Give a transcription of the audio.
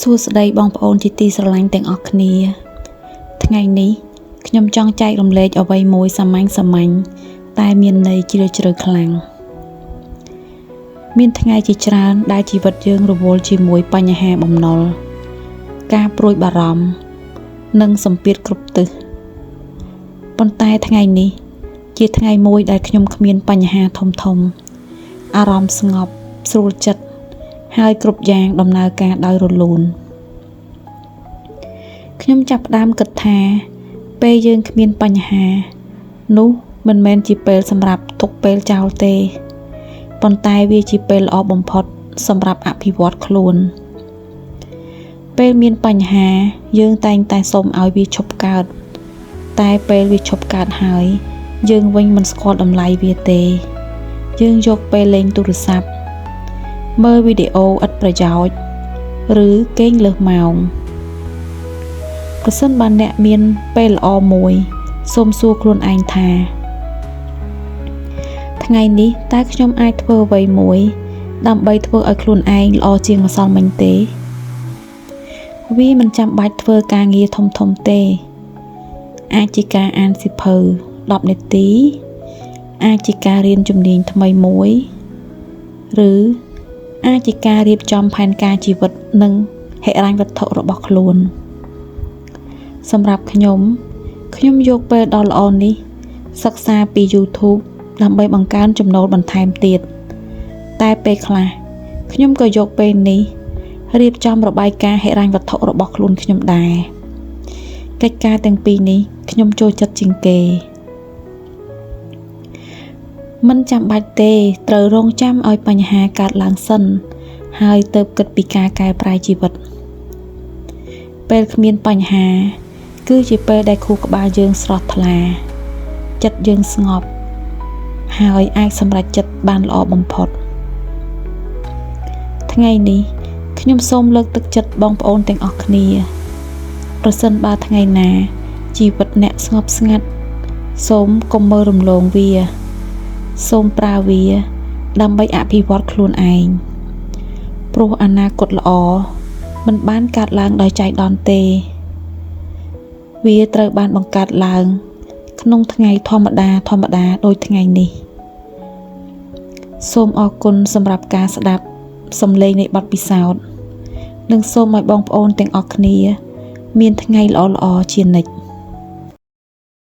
សួស្តីបងប្អូនជាទីស្រឡាញ់ទាំងអស់គ្នា ថ្ងៃនេះខ្ញុំចង់ចែករំលែកអ្វីមួយសាមញ្ញសាមញ្ញតែមានន័យជ្រាលជ្រៅខ្លាំងមានថ្ងៃជាច្រើនដែលជីវិតយើងរវល់ជាមួយបញ្ហាបំណុលការព្រួយបារម្ភនិងសម្ពាធគ្រប់ទិសប៉ុន្តែថ្ងៃនេះជាថ្ងៃមួយដែលខ្ញុំគ្មានបញ្ហាធំធំអារម្មណ៍ស្ងប់ស្រួលចិត្តហើយគ្រប់យ៉ាងដំណើរការដោយរលូនខ្ញុំចាប់ផ្ដើមគិតថាពេលយើងគ្មានបញ្ហានោះមិនមែនជាពេលសម្រាប់ទុកពេលចោលទេប៉ុន្តែវាជាពេលល្អបំផុតសម្រាប់អភិវឌ្ឍខ្លួនពេលមានបញ្ហាយើងតែងតែសូមឲ្យវាឈប់កើតតែពេលវាឈប់កើតហើយយើងវិញមិនស្គាល់តម្លៃវាទេយើងយកពេលលេងទូរស័ព្ទមើលវីដេអូឥតប្រយោជន៍ឬគេងលើសម៉ោងប្រសិនបើអ្នកមានពេលល្អមួយសូមសួរខ្លួនឯងថាថ្ងៃនេះតើខ្ញុំអាចធ្វើអ្វីមួយដើម្បីធ្វើឲ្យខ្លួនឯងល្អជាងម្សិលមិញទេវាមិនចាំបាច់ធ្វើការងារធំៗទេអាចជាការអានសៀវភៅ10នាទីអាចជាការរៀនជំនាញថ្មីមួយឬអាចជាការរៀបចំផែនការជីវិតនិងហិរញ្ញវត្ថុរបស់ខ្លួនសម្រាប់ខ្ញុំខ្ញុំយកពេលដ៏ល្អនេះសិក្សាពី YouTube ដើម្បីបង្កើនចំណូលបន្ថែមទៀតតែពេលខ្លះខ្ញុំក៏យកពេលនេះរៀបចំរបាយការណ៍ហិរញ្ញវត្ថុរបស់ខ្លួនខ្ញុំដែរកិច្ចការទាំងពីរនេះខ្ញុំចូលចិត្តជាងគេមិនចាំបាច់ទេត្រូវរងចាំឲ្យបញ្ហាកើតឡើងសិនហើយទើបគិតពីការកែប្រែជីវិតពេលគ្មានបញ្ហាគឺជាពេលដែលខួរក្បាលយើងស្រស់ថ្លាចិត្តយើងស្ងប់ហើយអាចសម្រេចចិត្តបានល្អបំផុតថ្ងៃនេះខ្ញុំសូមលើកទឹកចិត្តបងប្អូនទាំងអស់គ្នាប្រសិនបើថ្ងៃណាជីវិតអ្នកស្ងប់ស្ងាត់សូមកុំមើលរំលងវាសូមប្រើវាដើម្បីអភិវឌ្ឍខ្លួនឯងព្រោះអនាគតល្អមិនបានកើតឡើងដោយចៃដន្យទេវាត្រូវបានបង្កើតឡើងក្នុងថ្ងៃធម្មតាធម្មតាដូចថ្ងៃនេះសូមអរគុណសម្រាប់ការស្ដាប់សំឡេងនៃបទពិសោធន៍និងសូមឲ្យបងប្អូនទាំងអស់គ្នាមានថ្ងៃល្អៗជានិច្ច។